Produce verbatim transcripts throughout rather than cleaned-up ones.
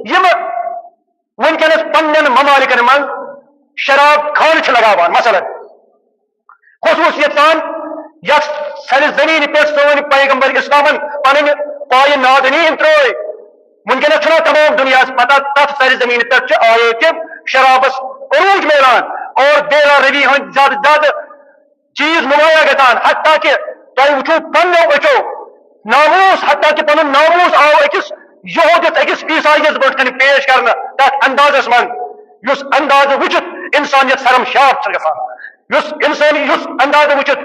یِم وٕنکیٚنَس پننٮ۪ن ممالکن منٛز شراب خانہٕ چھِ لگاوان، مثلاً خصوٗصیت سان یَتھ سرِ زمینہِ پٮ۪ٹھ سٲنۍ پیغمبر اسلامن پنٕنۍ پایہِ نادنی ہٕنٛدۍ ترٲے۔ وٕنکیٚنَس چھُنہ تمام دُنیاہَس پتہ، تَتھ سرِ زمینہِ پٮ۪ٹھ چھُ آیے تہِ شرابس عروج میلان اور بے روی ہٕنٛدۍ زیادٕ زیادٕ چیز نمایاں گژھان، حتیٰ کہ تۄہہِ وٕچھو پننیو أچھو ناموس، حتیٰ کہ پنُن ناموس آو أکِس یہودِس، أکِس عیسائیس برونٛٹھ کنہِ پیش کرنہٕ تتھ اندازس منٛز، یُس اندازٕ وٕچھِتھ انسانیت شرمسار چھِ گژھان، یُس انسان، یُس اندازٕ وٕچھِتھ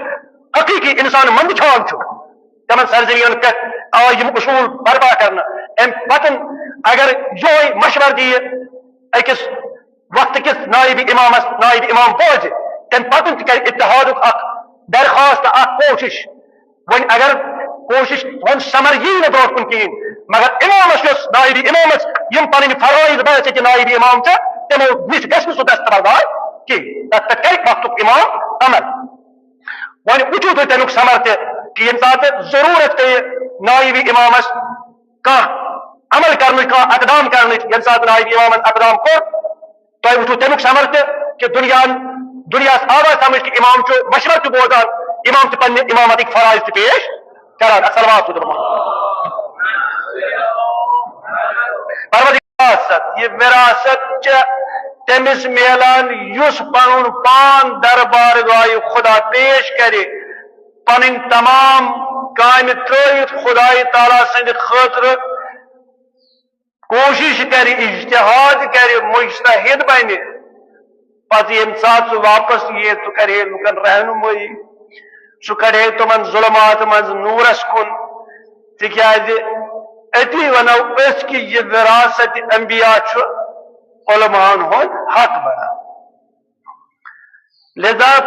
حقیقی انسان منٛدچھان چھُ۔ تمن سرزمینن پٮ۪ٹھ آے یِم اصوٗل برپا کرنہٕ۔ امہِ پتہٕ اگر یہوے مشورٕ دِیہِ أکِس وقت کِس نائب امامس، نائب امام بوزِ، تمہِ پتہٕ تہِ کرِ اتحادُک اکھ درخواست، اکھ کوشش۔ وۄنۍ اگر کوشش، وۄنۍ ثمر یی نہٕ برونٛٹھ کُن کِہیٖنۍ، مگر امامس یُس نائب امامس یِم پنٕنۍ فرائض بحیثیت نائب امام چھِ، تِمو نِش گژھِ نہٕ سُہ دستبردار کِہیٖنۍ۔ تتھ پٮ۪ٹھ کرِ وقتُک امام عمل۔ وۄنۍ وٕچھِو تُہۍ تمیُک ثمر تہِ، کہِ ییٚمہِ ساتہٕ ضروٗرت پیٚیہِ نائب امامس کانٛہہ عمل کرنٕچ، کانٛہہ اقدام کرنٕچ، ییٚمہِ ساتہٕ نائب امامن اقدام کوٚر، تۄہہِ وٕچھِو تمیُک ثمر تہِ، کہِ دُنیاہن، دُنیاہس آو سمجھ کہِ امام چھُ مشورٕ تہِ بوزان، امام چھُ پننہِ امامتٕکۍ فرائض تہِ پیش کران۔ الصلوات۔ پروردگار وراثت، یہِ وراثت چھےٚ تٔمِس میلان یُس پنُن پان دربارگاہِ خدا پیش کرِ، پنٕنۍ تمام کامہِ ترٲوِتھ خدایہِ تعالیٰ سٕنٛدِ خٲطرٕ کوٗشِش کرِ، اجتہاد کرِ، مجتہد بنہِ۔ پتہٕ ییٚمہِ ساتہٕ سُہ واپس یِیہِ، سُہ کرِ ہے لُکن رہنمٲیی، سُہ کڑِ ہے تِمن ظلمات منٛز نوٗرس کُن۔ تِکیازِ أتی ونو أسۍ کہِ یہِ وراثت انبیاء چھُ علماءن ہُنٛد حق بنان۔ لذا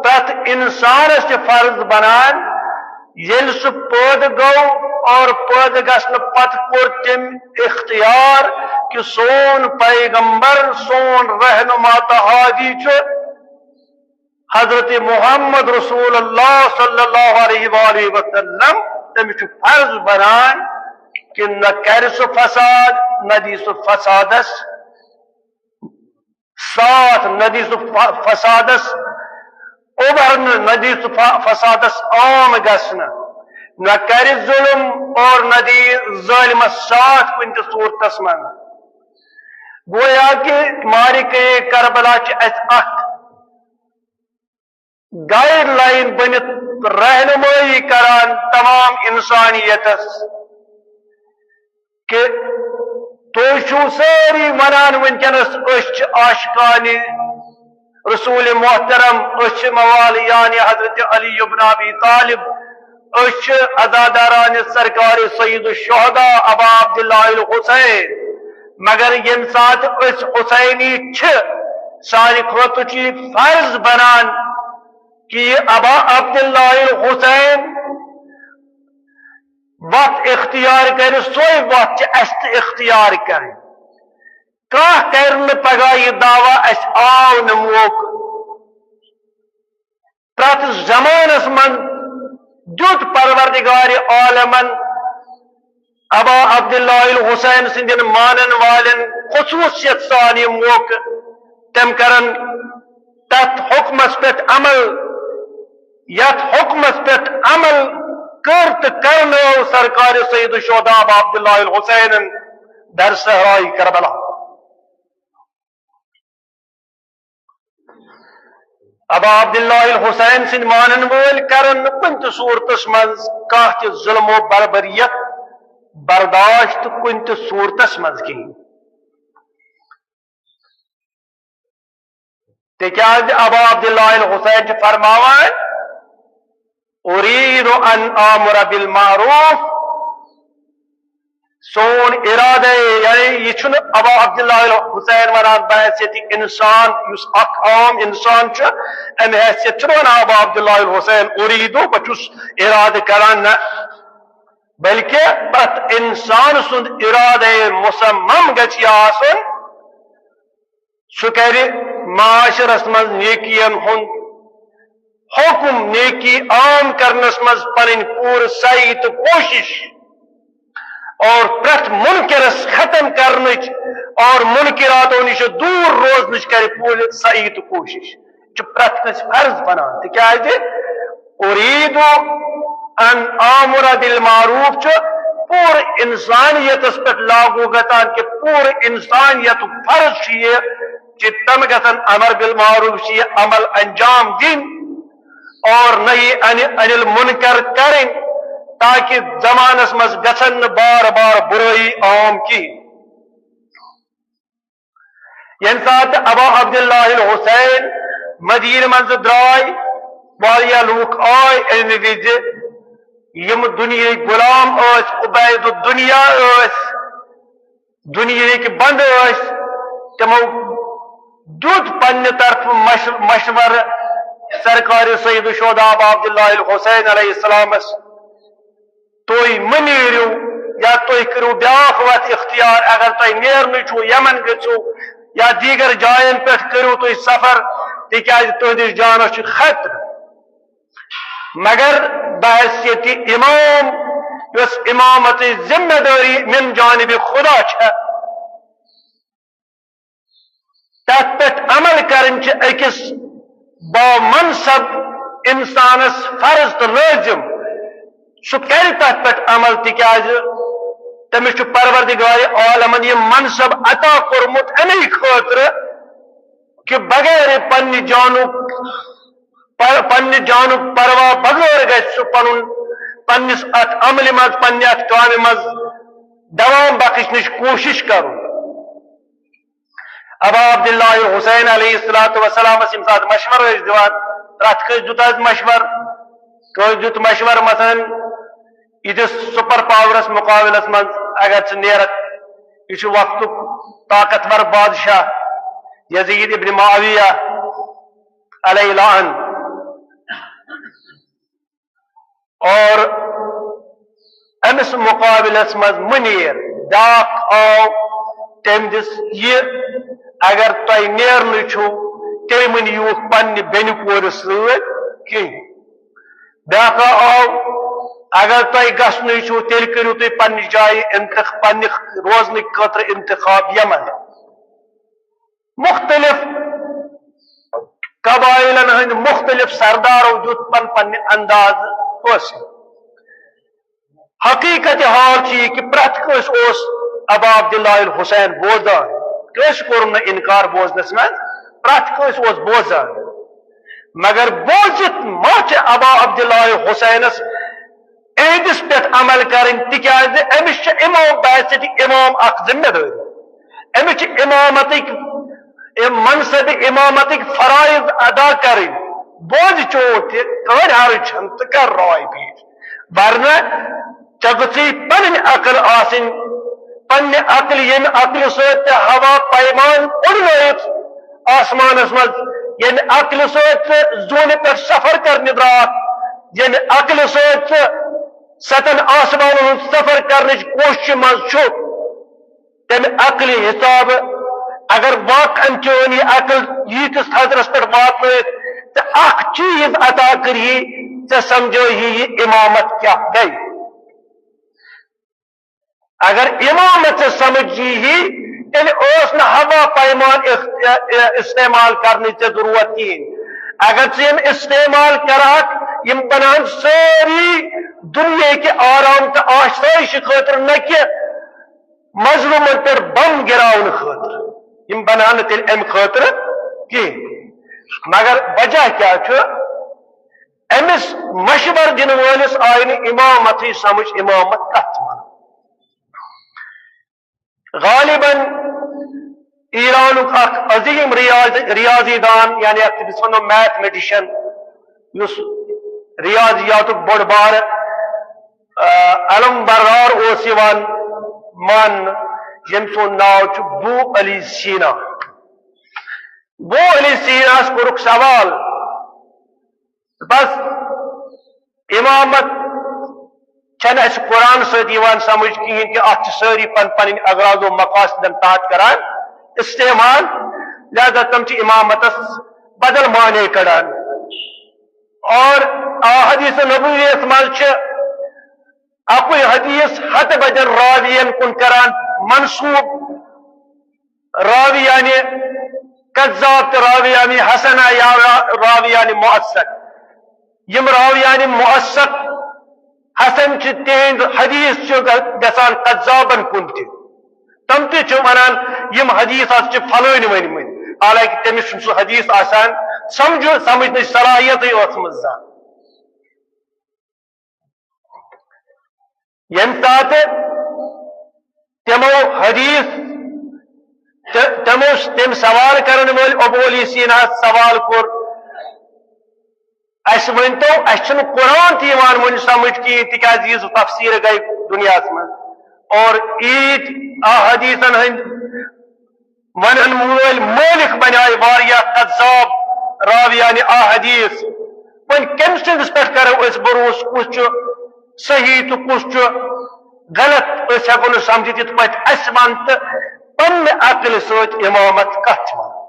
پرٛٮ۪تھ انسانس چھِ فرض بنان، ییٚلہِ سُہ پٲدٕ گوٚو اور پٲدٕ گژھنہٕ پتہٕ کوٚر تٔمۍ اختیار کہِ سون پیغمبر، سون رہنما تہٕ ہادی چھُ حضرت محمد رسول اللہ صلی اللہ علیہ وآلہ وسلم، تٔمِس چھُ فرض بنان کہِ نہ کرِ سُہ فساد، نہ دی سُہ فسادس ساتھ، نہ دی سُہ ف-، فسادس اُبرنہٕ، نہ دی سُہ ف-، فسادس عام گژھنہٕ، نہ کرِ ظلم اور نہ دی ظٲلمس ساتھ کُنہِ تہِ صورتس منٛز۔ گویا کہ معرکہ کربلا چھِ اَسہِ اکھ گائیڈ لائن بٔنِتھ رہنمٲیی کران تمام انسانیتس کہ تُہۍ چھِو سٲری ونان وٕنکیٚنس أسۍ چھِ عاشقانِ رسول محترم، أسۍ چھِ موالِیانِ حضرت علی ابن ابی طالب، أسۍ چھِ عزادارانِ سرکار سید الشہداء ابا عبداللہ الحسین۔ مگر ییٚمہِ ساتہٕ أسۍ حسینی چھِ، سانہِ خٲطرٕ چھُ یہِ فرض بنان کہِ یہِ ابا عبداللہ الحسین وتھ اختیار کرِ، سۄے وتھ چھِ اَسہِ تہِ اختیار کرٕنۍ۔ کانٛہہ کرِ نہٕ پگاہ یہِ دعویٰ، اَسہِ آو نہٕ موقعہٕ۔ پرٛٮ۪تھ زمانس منٛز دیُت پروردگار عالمن ابا عبداللہ الحسین سٕنٛدٮ۪ن مانن والٮ۪ن خصوٗصیت سان یہِ موقعہٕ۔ تِم کرن تتھ حکمس پٮ۪ٹھ عمل، یتھ حکمس پٮ۪ٹھ عمل کٔر تہٕ کرنٲو سرکار سید الشہداء ابا عبداللہ الحسینن در صحرائے کربلا۔ ابا عبداللہ الحسین سٕنٛدۍ مانن وٲلۍ کرن نہٕ کُنہِ تہِ صورتس منٛز کانٛہہ تہِ ظلم و بربریت برداشت کُنہِ تہِ صورتس منٛز کِہیٖنۍ۔ تِکیازِ ابا عبداللہ الحسین چھُ فرماوان، ارید ان آمر بالمعروف، سون ارادے، یعنی یہِ چھُنہٕ ابا عبداللہ الحسین ونان بحیثیت انسان، یُس اکھ عام انسان چھُ، امہِ حیثیت چھُنہٕ ونان ابا عبداللہ الحسین، ارید، بہٕ چھُس ارادٕ کران، نہ، بلکہ پرٛٮ۪تھ انسان سُنٛد ارادے مصمم گژھِ یہِ آسُن، سُہ کرِ معاشرس منٛز نیکین ہُنٛد حکم، نیکی عام کرنس منٛز پنٕنۍ پوٗرٕ سعی تہٕ کوٗشش۔ اور پرٛٮ۪تھ منکرس ختم کرنٕچ اور منکراتو نِش دوٗر روزنٕچ کرِ پوٗرٕ سعی تہٕ کوٗشش۔ چھُ پرٛٮ۪تھ کٲنٛسہِ فرض بنان، تِکیازِ اُریٖدُ ان آمُرَ بالمعروف چھُ پوٗرٕ انسانیتس پٮ۪ٹھ لاگو گژھان، کہِ پوٗرٕ انسانیتُک فرض چھُ یہِ کہِ تِم گژھن امر بالمعروف چھُ یہِ عمل انجام دِنۍ اور نہی عن، عن المنکر کرٕنۍ، تاکہ زمانس منٛز گژھن نہٕ بار بار برٲیی عام کینٛہہ۔ ییٚمہِ ساتہٕ ابا عبداللہ الحسین مدینہ منٛز درٛاے، واریاہ لوٗکھ آے اَمہِ وِزِ، یِم دُنیہٕکۍ غلام ٲسۍ، عبید الدنیا ٲسۍ، دُنیہٕکۍ بنٛدٕ ٲسۍ، تِمو دیُت پننہِ طرفہٕ مش-، مشورٕ سرکار سید الشہداء ابا عبداللہ الحسین علیہ السلامس، تُہۍ مہٕ نیٖرِو، یا تُہۍ کٔرِو بیٛاکھ وَتھ اختیار، اگر تۄہہِ نیرنٕے چھُو، یمن گٔژھِو یا دیٖگر جاین پٮ۪ٹھ کٔرِو تُہۍ سفر، تِکیازِ تُہنٛدِس جانس چھُ خطرٕ۔ مگر بحیثیت امام، یۄس امامتٕچ ذمہ دٲری من جانب خدا چھےٚ، تتھ پٮ۪ٹھ عمل کرٕنۍ چھِ أکِس بامنصب انسانس فرض تہٕ لٲزم۔ سُہ کرِ تتھ پٮ۪ٹھ عمل، تِکیازِ تٔمِس چھُ پروردگار عالمن یہِ منصب عطا کوٚرمُت امے خٲطرٕ کہِ بغیر پننہِ جانُک، پر-، پننہِ جانُک پرواہ بغٲر گژھِ سُہ پنُن، پننِس اتھ عملہِ منٛز، پننہِ اتھ کامہِ منٛز دوام بخشنٕچ کوٗشش کرُن۔ ابا عبداللہ حسین علیہ الصلوۃ والسلامس ییٚمہِ ساتہٕ مشورٕ ٲسۍ دِوان، پرٛٮ۪تھ کٲنٛسہِ دیُت حظ مشورٕ۔ کٲنٛسہِ دیُت مشورٕ، مثلاً، یِتھِس سپر پاورس مقابلس منٛز اگر ژٕ نیرکھ، یہِ چھُ وقتُک طاقتور بادشاہ یزید ابن معاویہ علیہ لعن۔ اور أمِس مقابلس منٛز مُنیٖر بیٛاکھ آو، تٔمۍ دِژ یہِ، اگر تۄہہِ نیرنٕے چھُو، تیٚلہِ مہٕ نِیوٗکھ پننہِ بیٚنہِ کورِ سۭتۍ کِہیٖنۍ۔ بیٛاکھ آو، اگر تۄہہِ گژھنٕے چھُو، تیٚلہِ کٔرِو تُہۍ پننہِ جایہِ انتخ-، پننہِ روزنٕکۍ خٲطرٕ انتخاب یمن۔ مختلف قبائلن ہٕنٛدۍ مختلف سردارو دیُت پن پننہِ انداز فٲصلہٕ۔ حقیقت حال چھِ یہِ کہِ پرٛٮ۪تھ کٲنٛسہِ اوس ابا عبداللہ الحسین بوزان، کٲنٛسہِ کوٚرُن نہٕ انکار بوزنس منٛز، پرٛٮ۪تھ کٲنٛسہِ اوس بوزان۔ مگر بوزِتھ ما چھِ ابا عبداللہ حسینس عہدس پٮ۪ٹھ عمل کرٕنۍ، تِکیازِ أمِس چھِ امام بحیثیت امام اکھ ذمہ دٲری، أمِس چھِ امامتٕکۍ، أمۍ منصب امامتٕکۍ فرائض ادا کرٕنۍ۔ بوزِ چون تہِ، کٕہٕنۍ حرج چھَنہٕ، تہٕ کر راے پیش، ورنہ ژےٚ گٔژھٕے پنٕنۍ عقل آسٕنۍ، پننہِ عقلہِ، ییٚمہِ عقلہِ سۭتۍ ژےٚ ہوا پیمان اوٚڑنٲیِتھ آسمانس منٛز، ییٚمہِ عقلہِ سۭتۍ ژٕ زوٗنہِ پٮ۪ٹھ سفر کرنہِ درٛاکھ، ییٚمہِ عقلہِ سۭتۍ ژٕ ستن آسمانن ہُنٛد سفر کرنٕچ کوٗششہِ منٛز چھُکھ، تمہِ عقلہِ حسابہٕ اگر واقعاً چٲنۍ یہِ عقل ییٖتِس حدس پٮ۪ٹھ واتنٲیِتھ تہٕ اکھ چیٖز عطا کٔرِہی، ژےٚ سمجھٲیی یہِ امامت کیٛاہ گٔے۔ اگر امامت ژےٚ سمجھ ییہی، تیٚلہِ اوس نہٕ ہوا پیمان اخ-، ا-، ا-، استعمال کرنٕچ ژےٚ ضروٗرت کِہیٖنۍ۔ اگر ژٕ یِم استعمال کرہکھ، یِم بنان سٲری دُنیہٕکہِ آرام تہٕ آسٲیشہِ خٲطرٕ، نہ کہِ مظلوٗمن پٮ۪ٹھ بم گِراونہٕ خٲطرٕ۔ یِم بنان نہٕ تیٚلہِ امہِ خٲطرٕ کِہیٖنۍ۔ مگر وجہ کیٛاہ چھُ؟ أمِس مشورٕ دِنہٕ وٲلِس آیہِ نہٕ امامتٕے سمجھ، امامت کتھ وَنان۔ غالباً ایرانُک اکھ عظیٖم ریاض-، ریاضی دان، یعنی اکھ، أمِس وَنو میتھمیٹیشن، یُس ریاضیاتُک بوٚڑ بارٕ، آ، علم بردار اوس یِوان ماننہٕ، ییٚمۍ سُنٛد ناو چھُ بو علی سینا۔ بو علی سیناہس کوٚرُکھ سوال، بس، امامت چھنہٕ اسہِ قرآن سۭتۍ یِوان سمجھ کِہیٖنۍ تہِ، اتھ چھِ سٲری پن پنٕنۍ اغراض و مقاصدن تحت کران استعمال، لہذا تِم چھِ امامتس بدل معنی کڑان۔ اور احادیث نبویس منٛز چھِ اکوے حدیث ہتہٕ بدٮ۪ن راوین کُن کران منسوب، راوی یعنی کذاب تہٕ راوی یعنی حسنہ یا را-، راوی یعنی مؤثق۔ یِم راوی یعنی مؤثق حسن چھِ، تِہنٛد حدیث چھِ گژھان کذابن کُن تہِ۔ تِم تہِ چھِ ونان یِم حدیث ہسا چھِ فلٲنۍ ؤنۍ مٕتۍ، حالانکہ تٔمِس چھُنہٕ سُہ حدیث آسان سمجھُن، سمجھنٕچ صلاحیتٕے ٲسمٕژ زانٛہہ۔ ییٚمہِ ساتہٕ تِمو حدیث، تہِ-، تِمو، تٔمۍ سوال کرن وٲلۍ ابو علی سینا سوال کوٚر، "اسہِ ؤنۍ تو، اسہِ چھُنہٕ قرآن تہِ یِوان وۄنۍ سمجھ کِہیٖنۍ، تِکیازِ یہِ زٕ تفسیٖر گٔے دُنیاہس منٛز اور عیٖد احادیثن ہٕنٛدۍ ونن وٲلۍ مٲلک بنیٛاے واریاہ کذاب راویان احادیث۔ وۄنۍ کٔمۍ سٕنٛدِس پٮ۪ٹھ کرو أسۍ بروسہٕ؟ کُس چھُ صحیح تہٕ کُس چھُ غلط؟ أسۍ ہٮ۪کو نہٕ سمجھِتھ یِتھ پٲٹھۍ اَسہِ وَن تہٕ پننہِ عقلہِ سۭتۍ امامت کتھ چھِ وَنان۔"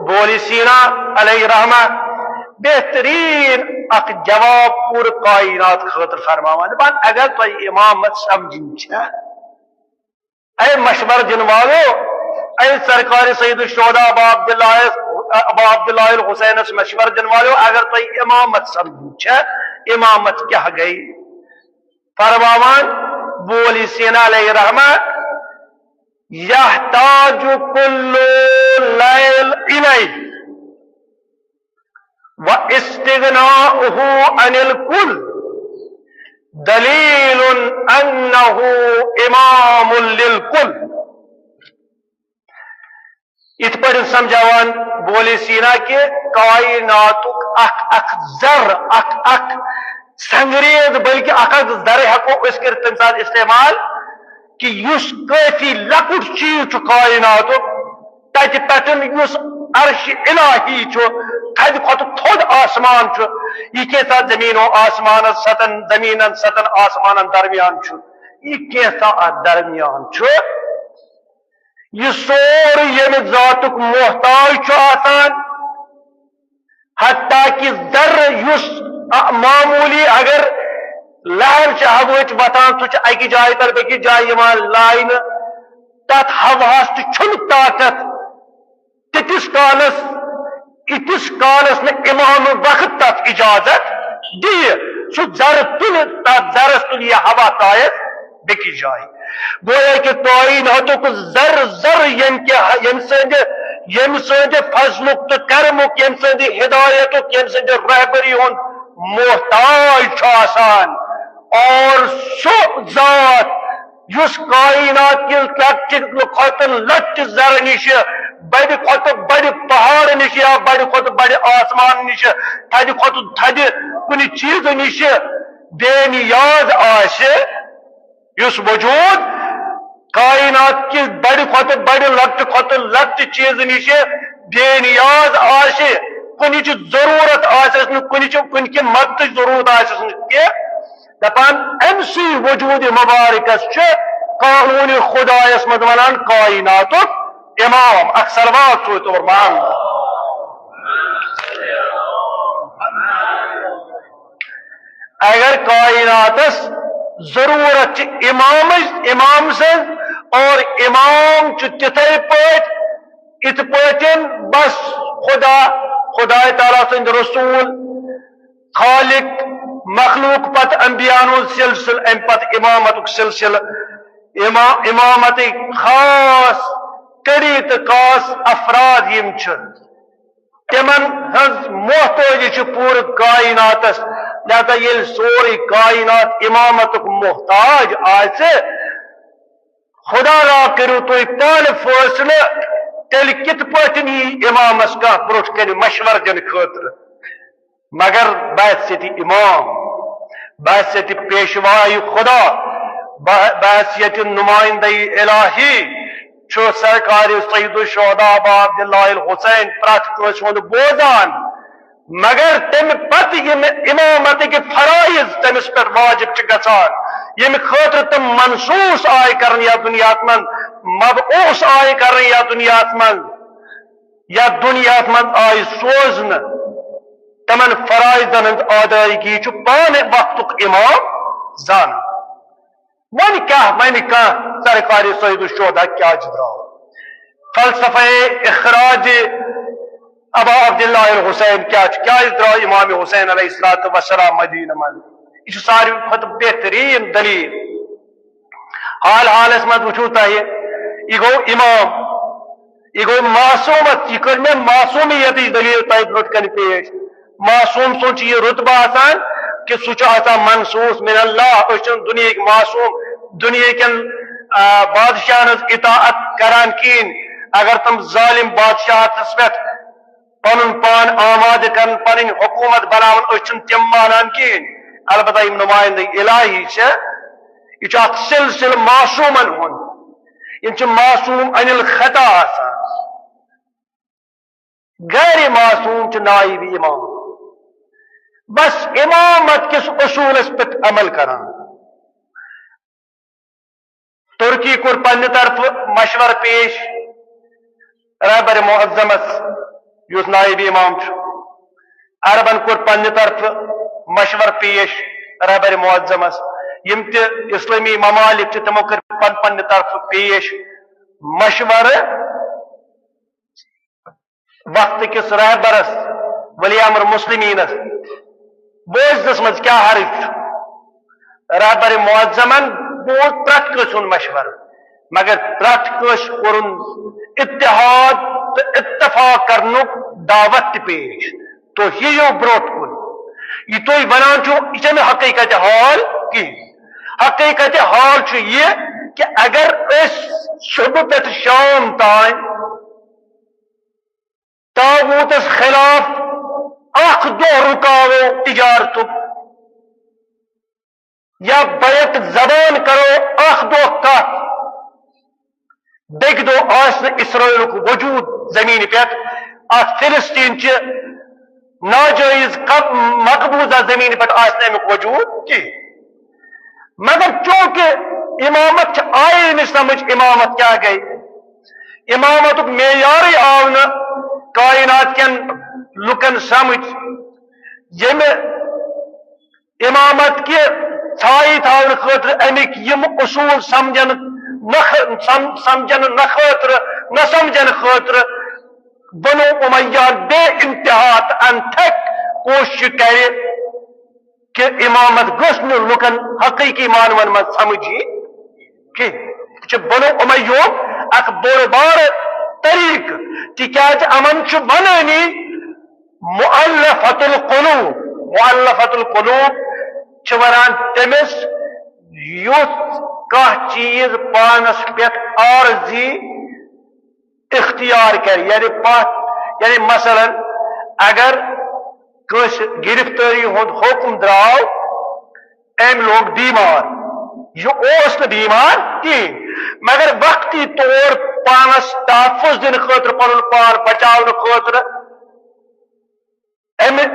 بولی سینا علیہ رحمہ بہترین اکھ جواب پورٕ کائنات خٲطرٕ فرماوان، دپان، اگر تۄہہِ امامت سمجھِنۍ چھےٚ، اے مشورٕ دِنہٕ والو، اے سرکار سید الشہداء ابا عبداللہ، ابا عبداللہ الحسینس مشورٕ دِنہٕ والو، اگر تۄہہِ امامت سمجھُن چھےٚ، امامت کیٛاہ گٔے؟ فرماوان بولی سینا علیہ رحمہ، یحتاج کل لیل الیہ و استغناؤہ عن الکل دلیل انہ امام للکل۔ یِتھ پٲٹھۍ سمجھاوان بولی سینا کہ کائناتُک اکھ اکھ ذر، اکھ اکھ سنگریز، بلکہ اکھ اکھ ذرٕ ہٮ۪کو أسۍ کٔرِتھ تمہِ ساتہٕ استعمال کہ یُس کٲفی لۄکُٹ چیٖز چھُ کائناتُک، تتہِ پٮ۪ٹھ یُس عرش الہی چھُ، تھدِ کھۄتہٕ تھوٚد آسمان چھُ، یہِ کینٛژھا زمین و آسمانس ستن، زمینن ستن آسمانن درمیان چھُ، یہِ کینٛژھا اتھ درمیان چھُ، یہِ سورُے ییٚمہِ ذاتُک محتاج چھُ آسان، حتیٰ کہ ذرٕ یُس، آ، معمولی اگر لہر چھِ ہوہٕچ وۄتھان، سُہ چھُ اکہِ جایہِ پٮ۪ٹھ بیٚکِس جایہِ یِوان لاینہٕ، تتھ ہوہس تہِ چھُنہٕ طاقت تیٖتِس کالس، ییٖتِس کالس نہٕ امام وقت تتھ اجازت دِیہِ۔ سُہ ذرٕ تُلہِ، تتھ ذرس تُلہِ یہِ ہوا تایس بیٚکِس جایہِ۔ گویا کہ کائناتُک ذرٕ ذرٕ ییٚمہِ کہِ، ییٚمہِ سٕنٛدِ، ییٚمہِ سٕنٛدِ فضلُک تہٕ کرمُک، ییٚمہِ سٕنٛدِ ہدایتُک، ییٚمہِ سٕنٛدِ رہبری ہُنٛد محتاج چھُ آسان۔ اور سُہ ذات یُس کائنات کِس لۄکٹہِ کھۄتہٕ لۄکٹہِ ذرٕ نِشہِ، بڑِ کھۄتہٕ بڑِ پہاڑ نِشہِ یا بڑِ کھۄتہٕ بڑِ آسمان نِشہِ، تھدِ کھۄتہٕ تھدِ کُنہِ چیٖزٕ نِشہِ بے نیاز آسہِ، یُس وجود کائنات کِس بڑِ کھۄتہٕ بڑِ، لۄکٹہِ کھۄتہٕ لۄکٹہِ چیٖزٕ نِشہِ بے نیاز آسہِ، کُنِچ ضروٗرت آسٮ۪س نہٕ، کُنِچ، کُنہِ کہِ مدتٕچ ضروٗرت آسٮ۪س نہٕ کینٛہہ، دپان، أمۍ سٕے وجود مبارکس چھُ قانون خدایس منٛز ونان کائناتُک امام۔ اکھ صلوات سوٗزتو محمد۔ اگر کائناتس ضرورت چھِ امامٕچ، امام سٕنٛز، اور امام چھُ تِتھے پٲٹھۍ، یِتھ پٲٹھۍ بس خدا، خدائے تعالیٰ سٕنٛدۍ رسول، خالق، مخلوق، پتہٕ انبیاءن ہُنٛد سلسلہٕ، امہِ پتہٕ امامتُک سلسلہٕ، اما-، امامتٕکۍ خاص کڑی تہٕ خاص افراد یِم چھِ، تِمن ہٕنٛز محتٲجی چھِ پوٗرٕ کائناتس۔ لہذا ییٚلہِ سورُے کائنات امامتُک محتاج آسہِ، خدا را کٔرِو تُہۍ پانہٕ فٲصلہٕ، تیٚلہِ کِتھ پٲٹھۍ یی امامس کانٛہہ برٛونٛٹھ کنہِ مشورٕ دِنہٕ خٲطرٕ؟ مگر بحیثیت امام، بحیثیت پیشوائے خدا، بح-، بحیثیت نمائندہ الہی چھُ سرکار سید الشہداء ابا عبداللہ الحسین پرٛتھ کٲنٛسہِ ہُنٛد بوزان۔ مگر تمہِ پتہٕ یِم امامتٕکۍ فرائض تٔمِس پٮ۪ٹھ واجب چھِ گژھان، ییٚمہِ خٲطرٕ تِم منصوص آیہِ کرنہٕ یتھ دُنیاہس منٛز، مبعوث آیہِ کرنہٕ یتھ دُنیاہس منٛز، یتھ دُنیاہس منٛز آیہِ سوزنہٕ، تِمن فرائضن ہٕنٛز ادائیگی چھُ پانہٕ وقتُک امام زانان۔ وۄنۍ کیٛاہ وَنہِ کانٛہہ سرکار سید الشہداء کیٛازِ درٛاو؟ فلسفہ اخراج ابا عبداللہ الحسین کیٛاہ چھُ؟ کیٛازِ درٛاو امام حسین علیہ الصلوۃ والسلام مدینہ منٛز؟ یہِ چھُ ساروی کھۄتہٕ بہتریٖن دلیٖل۔ حال حالس منٛز وٕچھِو تۄہہِ، یہِ گوٚو امام، یہِ گوٚو معصومت، یہِ کٔر مےٚ معصومیتٕچ دلیٖل تۄہہِ برٛونٛٹھ کنہِ پیش۔ معصوم سُنٛد چھُ یہِ رُتبہٕ آسان کہِ سُہ چھُ آسان منصوص من اللہ۔ أسۍ چھِنہٕ دُنیہٕکۍ معصوم، دُنیہٕکٮ۪ن، آ، بادشاہن ہٕنٛز اطاعت کران کِہیٖنۍ۔ اگر تِم ظٲلِم بادشاہس پٮ۪ٹھ پنُن پان آمادٕ کرن، پنٕنۍ حکومت بناون، أسۍ چھِنہٕ تِم مانان کِہیٖنۍ۔ البتہ یِم نمایندٕ الہی چھِ، یہِ چھُ اکھ سلسلہٕ معصومن ہُنٛد۔ یِم چھِ معصوم عن الخطا آسان۔ غیر معصوم چھِ نائب امام۔ بس امامت کِس اصوٗلس پٮ۪ٹھ عمل کران۔ ترکی کوٚر پننہِ طرفہٕ مشورٕ پیش رہبر معظمس، یُس نائب امام چھُ۔ عربن کوٚر پننہِ طرفہٕ مشورٕ پیش رہبر معظمس۔ یِم تہِ اسلٲمی ممالک چھِ، تِمو کٔر پن-، پننہِ طرفہٕ پیش مشورٕ وقت کِس رہبرس، ولی امر مسلمینس، بوزنس منٛز کیٛاہ حرج چھُ؟ رہبر معظمن بوز پرٛٮ۪تھ کٲنٛسہِ ہُنٛد مشورٕ، مگر پرٛٮ۪تھ کٲنٛسہِ کوٚرُن اتحاد تہٕ اتفاق کرنُک دعوت تہِ پیش۔ تُہۍ یِیِو برٛونٛٹھ کُن۔ یہِ تُہۍ ونان چھِو، یہِ چھَنہٕ حقیقت حال کِہیٖنۍ۔ حقیقت حال چھُ یہِ کہِ اگر أسۍ صبح پٮ۪ٹھ شام تام طاغوتس خلاف اکھ دۄہ رُکاوو تجارتُک، یا بیک زبان کرو اکھ دۄہ کتھ، بیٚکہِ دۄہ آسہِ نہٕ اسرائیلُک وجود زمینہِ پٮ۪ٹھ، اتھ فلسطین چہِ ناجٲیز قب-، مقبوضہ زمینہِ پٮ۪ٹھ آسہِ نہٕ امیُک وجود کینٛہہ۔ مگر چونکہ امامت چھِ آیی نہٕ سمجھ، امامت کیٛاہ گٔے؟ امامتُک معیارٕے آو نہٕ کائنات کٮ۪ن لُکن سمجھ، ییٚمہِ امامت کہِ ژھایہِ تھاونہٕ خٲطرٕ، اَمِکۍ یِم اصوٗل سمجھن نہ خٲ-، سم-، سمجھن نہ خٲطرٕ، نہ سمجھن خٲطرٕ بنو امیہ بے انتہا تہٕ انتھک کوشش کرِ کہِ امامت گٔژھ نہٕ لُکن حقیقی معنون منٛز سمجھ یِنۍ کینٛہہ۔ یہِ چھُ بنو امیہ اکھ بوٚڑ بارٕ طریقہٕ، تِکیازِ یِمن چھُ ونٲنی مؤلفۃ القلوب۔ مؤلفۃ القلوب چھِ ونان تٔمِس یُس کانٛہہ چیٖز پانس پٮ۪ٹھ عارضی اختیار کرِ، یعنی پتھ، یعنی مثلاً اگر کٲنٛسہِ گرفتٲری ہُنٛد حکم درٛاو، أمۍ لوٚگ بیمار، یہِ اوس نہٕ بیمار کِہیٖنۍ، مگر وقتی طور پانس تحفظ دِنہٕ خٲطرٕ، پنُن پان بچاونہٕ خٲطرٕ، امہِ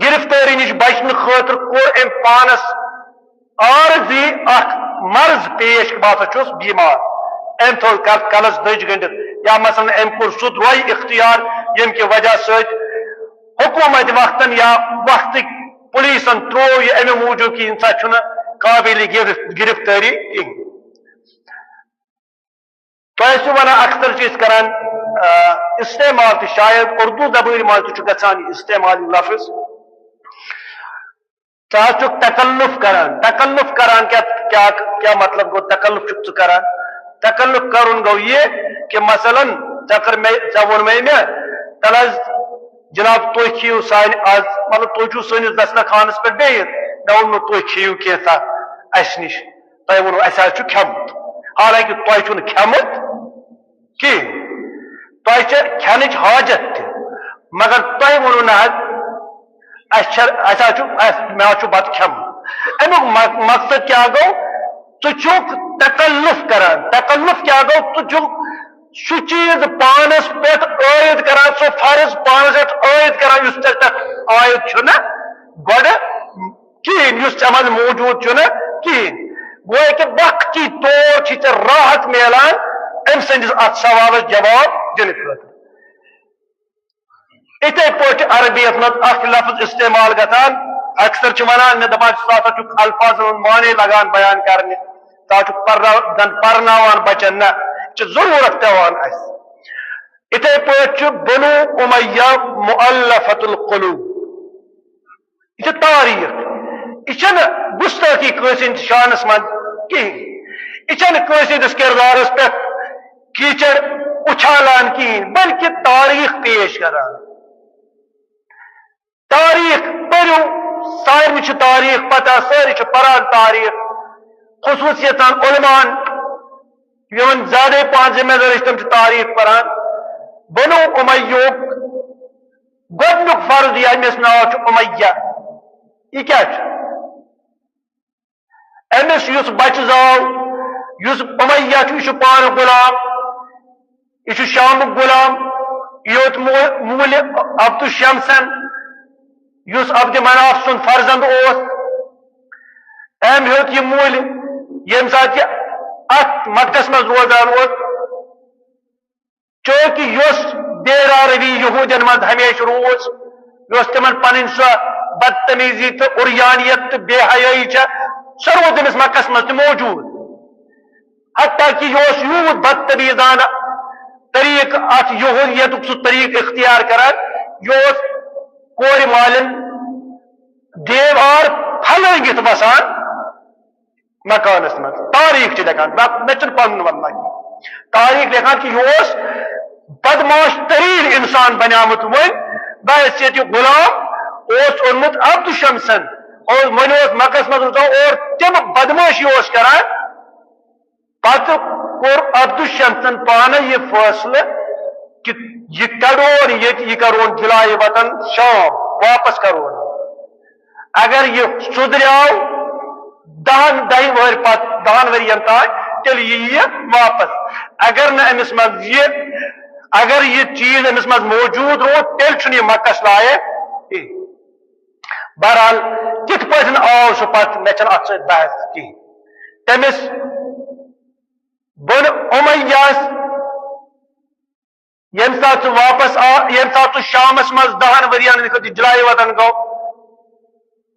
گرفتٲری نِش بچنہٕ خٲطرٕ کوٚر أمۍ پانس عارضی اکھ مرض پیش، بہٕ ہسا چھُس بیمار۔ أمۍ تھوٚو ک-، کلس دٔج گٔنڈِتھ، یا مثلاً أمۍ کوٚر سُہ دۄے اختیار، ییٚمہِ کہِ وجہ سۭتۍ حکومت وقتن یا وقتٕکۍ پولیسن ترٛوو یہِ امہِ موٗجوٗب کہِ یہِ نسا چھُنہٕ قابل گرف-، گرفتٲری کِہیٖنۍ۔ تۄہہِ ٲسِو ونان، اکثر چھِ أسۍ کران، آ، استعمال تہِ، شاید اردو زبٲنۍ منٛز تہِ چھُ گژھان یہِ استعمال، یہِ لفظ۔ ژٕ حظ چھُکھ تکلف کران۔ تکلف کران کیٛاہ، کیٛاہ، کیٛاہ مطلب گوٚو، تکلف چھُکھ ژٕ کران؟ تکلف کرُن گوٚو یہِ کہِ مثلاً ژےٚ کٔر مےٚ، ژےٚ ووٚن مےٚ، مےٚ، تَلہٕ حظ جناب، تُہۍ کھیٚیِو سانہِ آز، مطلب تُہۍ چھِو سٲنِس دسترخوانس پٮ۪ٹھ بِہِتھ، مےٚ ووٚن نہٕ تُہۍ کھیٚیِو کینٛژھا اَسہِ نِش، تۄہہِ ووٚنوُ اَسہِ حظ چھُ کھیوٚمُت، حالانکہِ تۄہہِ چھُنہٕ کھیوٚمُت کِہیٖنۍ۔ تۄہہِ چھےٚ کھٮ۪نٕچ حاجت تہِ، مگر تۄہہِ ووٚنوُ نہ حظ، اَسہِ چھےٚ، اَسہِ حظ چھُ، اَسہِ، مےٚ حظ چھُ بَتہٕ کھیوٚمُت۔ اَمیُک مق-، مقصد کیٛاہ گوٚو؟ ژٕ چھُکھ تکلف کران۔ تکلف کیٛاہ گوٚو؟ ژٕ چھُکھ سُہ چیٖز پانس پٮ۪ٹھ عٲید کران، سُہ فرض پانس پٮ۪ٹھ عٲید کران، یُس ژےٚ پٮ۪ٹھ عٲید چھُنہٕ گۄڈٕ کِہیٖنۍ، یُس ژےٚ منٛز موجود چھُنہٕ کِہیٖنۍ۔ گویا کہِ وقتی طور چھِ ژےٚ راحت میلان أمۍ سٕنٛدِس اَتھ سوالس جواب دِنہٕ خٲطرٕ۔ یِتھے پٲٹھۍ چھُ عربیت منٛز اکھ لفظ استعمال گژھان، اکثر چھِ ونان، مےٚ دپان چھِ، "ژٕ ہسا چھُکھ الفاظن ہُنٛد معنی لگان بیان کرنہِ، ژٕ ہا چھُکھ پرناو-، زن پرناوان بچن۔" نہ، یہِ چھِ ضروٗرت پٮ۪وان اَسہِ۔ یِتھے پٲٹھۍ چھُ بنو امیہ مؤلفۃ القلوب۔ یہِ چھِ تاریخ، یہِ چھَنہٕ گستٲخی کٲنٛسہِ ہٕنٛدِس شانس منٛز کِہیٖنۍ۔ یہِ چھَنہٕ کٲنٛسہِ ہٕنٛدِس کردارس پٮ۪ٹھ کیچڑ اُچھالان کِہیٖنۍ، بلکہِ تاریخ پیش کران۔ تاریخ پٔرِو، سارنٕے چھِ تاریخ پتہ، سٲری چھِ پران تاریخ، خصوٗصیتاً علماءن، یِمن زیادَے پہن ذمہ دٲری چھِ، تِم چھِ تاریخ پران۔ بنو امیہ یُک گۄڈٕنیُک فرض یہِ، أمِس ناو چھُ امیہ۔ یہِ کیٛاہ چھُ؟ أمِس یُس بچہٕ زاو، یُس امیہ چھُ، یہِ چھُ پانہٕ غلام، یہِ چھُ شامُک غلام، یہِ ہیوٚت مو-، مولہِ عبدالشمسن، یُس عبد مناف سُنٛد فرزند اوس۔ أمۍ ہیوٚت یہِ مولہِ، ییٚمہِ ساتہٕ یہِ اتھ مکس منٛز روزان اوس۔ چونکہ یُس دیرا روی یہودین منٛز ہمیشہ روٗز، یۄس تِمن پنٕنۍ سۄ بدتمیزی تہٕ عریانیت تہٕ بے حیٲیی چھےٚ، سۄ روٗز تٔمِس مکس منٛز تہِ موجود۔ حتیٰ کہ یہِ اوس یوٗت بدتمیزانہ طریقہٕ، اتھ یہودیتُک سُہ طریقہٕ اختیار کران، یہِ اوس کورِ مالٮ۪ن دیوار پھلٲوِتھ وسان مکانس منٛز۔ تاریخ چھِ لیکھان، مےٚ، مےٚ چھُنہٕ پنُن ونُن کینٛہہ۔ تاریخ لیکھان کہ یہِ اوس بدمعاش تریٖن انسان بنیومُت۔ وۄنۍ بحیثیت یہِ غلام اوس اوٚنمُت عبدالشمسن، اور وۄنۍ اوس مکس منٛز روزان اور تِم بدمعٲشی اوس کران۔ پتہٕ کوٚر عبدالشمسن پانہٕ یہِ فٲصلہٕ کہ یہِ کڑون ییٚتہِ، یہِ کرون جلایہِ وطن شام، واپس کرون۔ اگر یہِ سُدھریو دہن، دہہِ وہٕرۍ پتہٕ، دہن ؤرین تام، تیٚلہِ یِیہِ یہِ واپس۔ اگر نہٕ أمِس منٛز یہِ، اگر یہِ چیٖز أمِس منٛز موجود روٗد، تیٚلہِ چھُنہٕ یہِ مکس لایق کِہیٖنۍ۔ بہرحال، کِتھ پٲٹھۍ آو سُہ پتہٕ، مےٚ چھَنہٕ اَتھ سۭتۍ بحث کِہیٖنۍ۔ تٔمِس بنو امیہ یس ییٚمہِ ساتہٕ سُہ واپس آو، ییٚمہِ ساتہٕ سُہ شامس منٛز دہن ؤرین ہٕنٛدِ خٲطرٕ جلایہِ وطن گوٚو،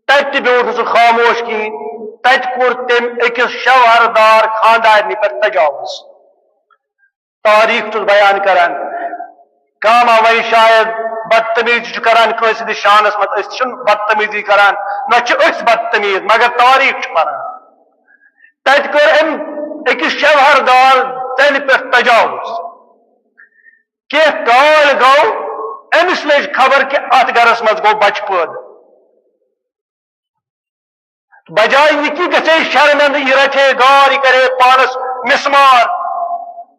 تتہِ تہِ بیوٗٹھ نہٕ سُہ خاموش کِہیٖنۍ۔ تتہِ کوٚر تٔمۍ أکِس شوہردار خاندارنہِ پٮ۪ٹھ تجاوز۔ تاریخ چھُس بیان کران، کانٛہہ ما وَنہِ شاید بدتمیزی چھُ کران کٲنٛسہِ ہٕنٛدِس شانس منٛز، أسۍ چھِنہٕ بدتمیزی کران، نہ چھِ أسۍ بدتمیز، مگر تاریخ چھُ پران۔ تتہِ کٔر أمۍ أکِس شوہردار زنہِ پٮ۪ٹھ تجاوز۔ کینٛہہ کال گوٚو، أمِس لٔج خبر کہِ اتھ گرس منٛز گوٚو بچہٕ پٲدٕ۔ بجایہِ یہِ کہِ گژھِ ہے شرمندٕ، یہِ رٹہِ ہے گار، یہِ کرِ ہے پانس مسمار،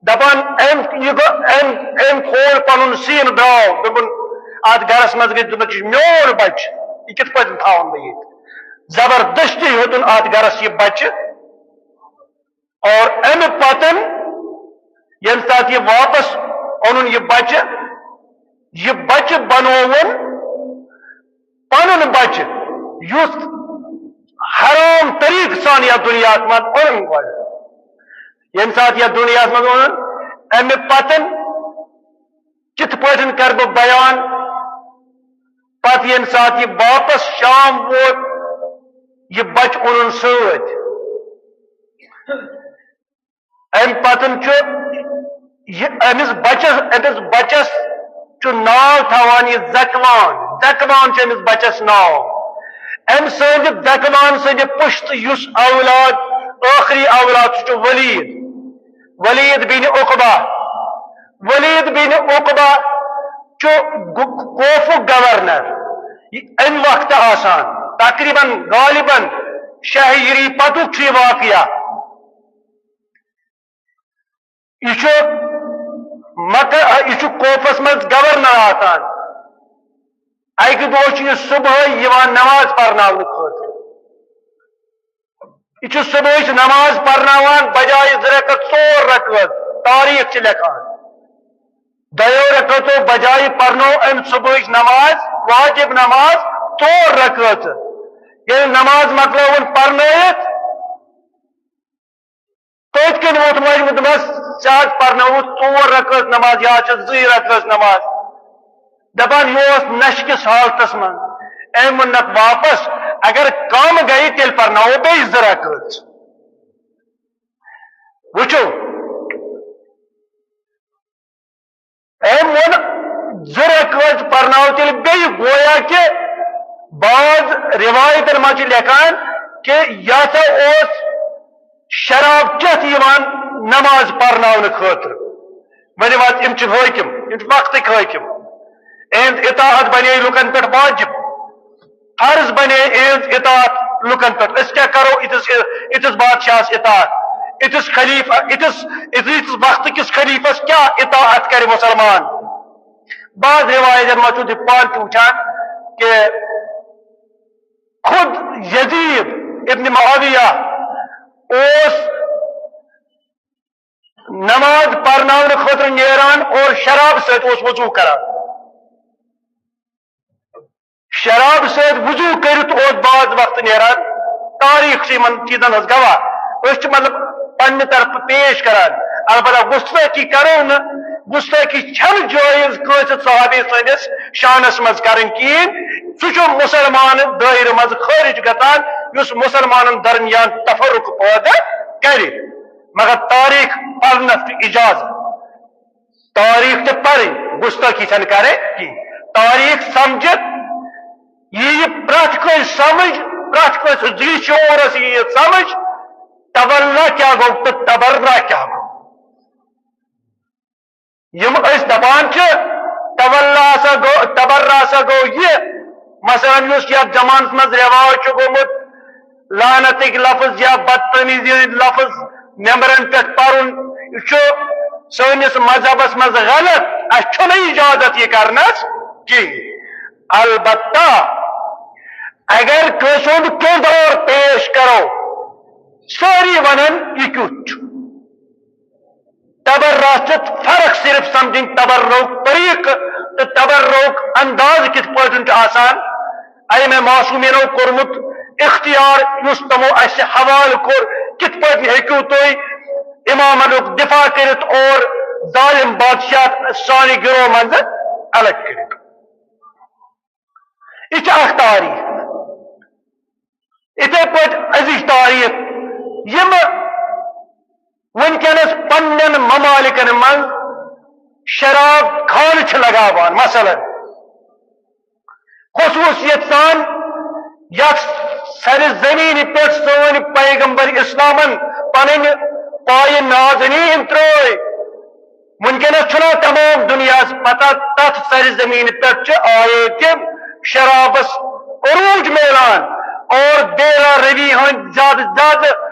دپان، أمۍ، یہِ گوٚو، أمۍ، أمۍ کھول پنُن سیٖنہٕ، درٛاو، دوٚپُن، اتھ گرس منٛز گژھِ، دوٚپُن، یہِ چھُ میون بچہٕ، یہِ کِتھ پٲٹھۍ تھاوَن بہٕ ییٚتہِ؟ زبردستی ہیوٚتُن اتھ گرس یہِ بچہٕ۔ اور امہِ پتن ییٚمہِ ساتہٕ یہِ واپس اوٚنُن یہِ بچہٕ، یہِ بچہٕ بنووُن پنُن بچہٕ، یُس حرام طریقہٕ سان یتھ دُنیاہس منٛز اوٚنُن گۄڈٕ۔ ییٚمہِ ساتہٕ یتھ دُنیاہس منٛز اوٚنُن، امہِ پتن کِتھ پٲٹھۍ کرٕ بہٕ بیان؟ پتہٕ ییٚمہِ ساتہٕ یہِ واپس شام ووت، یہِ بچہٕ اوٚنُن سۭتۍ۔ امہِ پتہٕ چھُ یہِ أمِس بچس، أمِس بچس چھُ ناو تھاوان یہِ زکوان۔ زکوان چھُ أمِس بچس ناو۔ أمۍ سٕنٛدِ زکوان سٕنٛدِ پُشتہٕ یُس اولاد، ٲخری اولاد، سُہ چھُ ولید، ولید بن عقبہ۔ ولید بن عقبہ چھُ گو-، کوفُک گورنر۔ یہِ امہِ وقتہٕ آسان، تقریباً غالباً شاہ ہجری پتُک چھُ یہِ واقعہ۔ یہِ چھُ مکہ، یہِ چھُ کوفس منٛز گورنر آسان۔ اکہِ دۄہ چھُ یہِ صبحٲے یِوان نماز پرناونہٕ خٲطرٕ۔ یہِ چھُ صبحٕچ نماز پرناوان، بجایہِ زٕ رکعت، ژور رکعت، تاریخ چھِ لیکھان۔ دۄیو رکعتو بجایہِ پرنو أمۍ صبحٕچ نماز، واجب نماز، ژور رکعت۔ ییٚلہِ نماز مۄکلٲوٕن پرنٲیِتھ، تٔتھۍ کِنۍ ووٚتھ مجمہٕ، دوٚپمس، "ژےٚ حظ پرنٲوٕتھ ژور رکعت نماز، یا چھِ زٕے رکعت نماز؟" دپان، یہِ اوس نشہِ کِس حالتس منٛز۔ أمۍ ووٚننکھ واپس، اگر کم گٔے، تیٚلہِ پرناوو بیٚیہِ زٕ رکٲژ۔ وٕچھِو، أمۍ ووٚن، زٕ رکٲژ پرناو تیٚلہِ بیٚیہِ۔ گویا کہِ بعض روایتن منٛز چھِ لیکھان کہِ یہِ ہسا اوس شراب چٮ۪تھ یِوان نماز پرناونہٕ خٲطرٕ۔ ؤنِو حظ، یِم چھِ حٲکِم، یِم چھِ وقتٕکۍ حٲکِم۔ اِہِنٛز اطاعت بنے لُکن پٮ۪ٹھ واجب۔ فرض بنے اِہِنٛز اطاعت لُکن پٮ۪ٹھ۔ أسۍ کیٛاہ کرو یِتھِس، یِتھِس بادشاہس اطاعت؟ یِتھِس خلیفہ، یِتھِس، یِتھِس وقتہٕ کِس خلیفس کیٛاہ اطاعت کرِ مسلمان؟ بعض روایتن منٛز چھُ تُہۍ پانہٕ تہِ وٕچھان کہِ خود یزید ابن معاویہ اوس نماز پرناونہٕ خٲطرٕ نیران اور شراب سۭتۍ اوس وضو کران۔ شراب سۭتۍ وضو کٔرِتھ اوس بعض وقت نیران۔ تاریخ چھِ یِمن چیٖزن ہٕنٛز گواہ۔ أسۍ چھِ مطلب پننہِ طرفہٕ پیش کران۔ البتہ گستٲخی کرو نہٕ، گستٲخی چھنہٕ جٲیز کٲنٛسہِ صحابی سٕنٛدِس شانس منٛز کرٕنۍ کِہیٖنۍ۔ سُہ چھُ مسلمان دٲیرٕ منٛز خٲرج گژھان، یُس مسلمانن درمیان تفرق پٲدٕ کرِ۔ مگر تاریخ پرنس چھُ اجازت۔ تاریخ تہِ پرٕنۍ، گستٲخی چھنہٕ کرٕنۍ کینٛہہ۔ تاریخ سمجھِتھ یی یہِ پرٛٮ۪تھ کٲنٛسہِ سمجھ، پرٛٮ۪تھ کٲنٛسہِ ذی شعوٗرس یی یہِ سمجھ، تولا کیٛاہ گوٚو تہٕ تبرا کیٛاہ گوٚو۔ یِم أسۍ دپان چھِ، تولا ہسا گوٚو، تبرا ہسا گوٚو یہِ، مثلاً یُس یتھ زمانس منٛز رٮ۪واج چھُ گوٚمُت، لعنتٕکۍ لفظ یا بدتمیزی ہٕنٛدۍ لفظ ممبرن پٮ۪ٹھ پرُن، یہِ چھُ سٲنِس مذہبس منٛز غلط۔ اسہِ چھُنہٕ اجازت یہِ کرنس کِہیٖنۍ۔ البتہ اگر کٲنٛسہِ ہُنٛد کردار پیش کرو، سٲری ونن، یہِ کیُتھ چھُ؟ تبرا چھِ فرق صرف سمجھِنۍ تبرُک طریقہٕ تہٕ تبرُک انداز کِتھ پٲٹھۍ چھُ آسان۔ اَمہِ معصومیٖنو کوٚرمُت اختیار، یُس تِمو اَسہِ حوالہٕ کوٚر، کِتھ پٲٹھۍ ہیٚکِو تُہۍ امامنُک دفاع کٔرِتھ اور ظالم بادشاہ سانہِ گروہ منٛزٕ الگ کٔرِتھ؟ یہِ چھِ اکھ تاریخ۔ یِتھے پٲٹھۍ أزِچ تاریخ، یِم وٕنکیٚنس پننٮ۪ن ممالکن منٛز شراب خانہٕ چھِ لگاوان، مثلاً خصوصیت سان یتھ سرِ زمینہِ پٮ۪ٹھ سٲنۍ پیغمبر اسلامن پنٕنۍ پایہِ نازنیٖن ترٲے۔ وٕنکیٚنس چھُنہ تمام دُنیاہس پتہ، تتھ سرِ زمینہِ پٮ۪ٹھ چھِ آیے تہِ شرابس عروج میلان اور بیرا روی ہٕنٛدۍ زیادٕ زیادٕ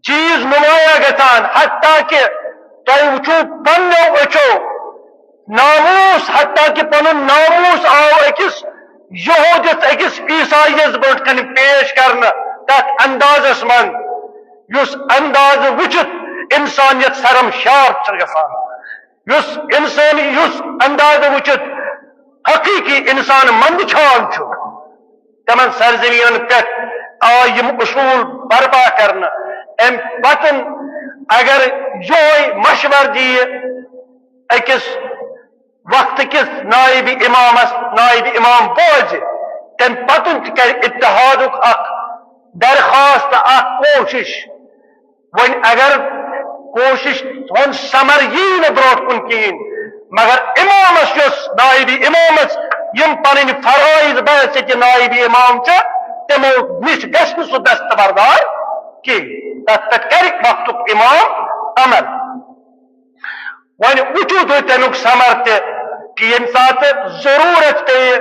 چیز نمایاں گژھان، حتیٰ کہ تۄہہِ وٕچھِو پننیو أچھو ناموس، حتیٰ کہ پنُن ناموس آو أکِس یہودِس، أکِس عیسائیس برونٛٹھ کنہِ پیش کرنہٕ، تتھ اندازس منٛز یُس اندازٕ وٕچھِتھ انسانیت شرمسار چھِ گژھان، یُس انسان، یُس اندازٕ وٕچھِتھ حقیقی انسان مندچھان چھُ۔ تِمن سرزمینن پٮ۪ٹھ آے یِم اصوٗل برپا کرنہٕ۔ امہِ پتہٕ اگر یہوے مشورٕ دِیہِ أکِس وقتہٕ کِس نائب امامس، نائب امام بوزِ، تمہِ پتہٕ تہِ کرِ اتحادُک اکھ درخواست، اکھ کوشش۔ وۄنۍ اگر کوشش ہُنٛد ثمر یی نہٕ برونٛٹھ کُن کِہیٖنۍ، مگر امامس یُس نائب امامس یِم پنٕنۍ فرائض بحیثیت نائب امام چھِ، تِمو نِش گژھِ نہٕ سُہ دستبردار کِہیٖنۍ۔ تتھ پٮ۪ٹھ کرِ وقتُک امام عمل۔ وۄنۍ وٕچھِو تُہۍ تمیُک ثمر تہِ کہِ ییٚمہِ ساتہٕ ضروٗرت پیٚیہِ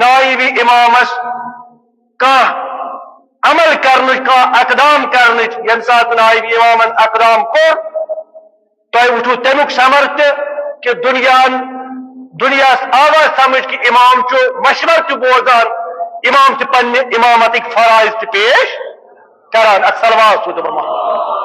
نائب امامس کانٛہہ عمل کرنٕچ، کانٛہہ اقدام کرنٕچ، ییٚمہِ ساتہٕ نائب امامن اقدام کوٚر، تۄہہِ وٕچھِو تمیُک ثمر تہِ کہِ دُنیاہن، دُنیاہس آو سمجھ کہِ امام چھُ مشورٕ تہِ بوزان، امام تہِ پننہِ امامتٕکۍ فرائض تہِ پیش کران۔ اکھ صلوات سوٗزِو محمد۔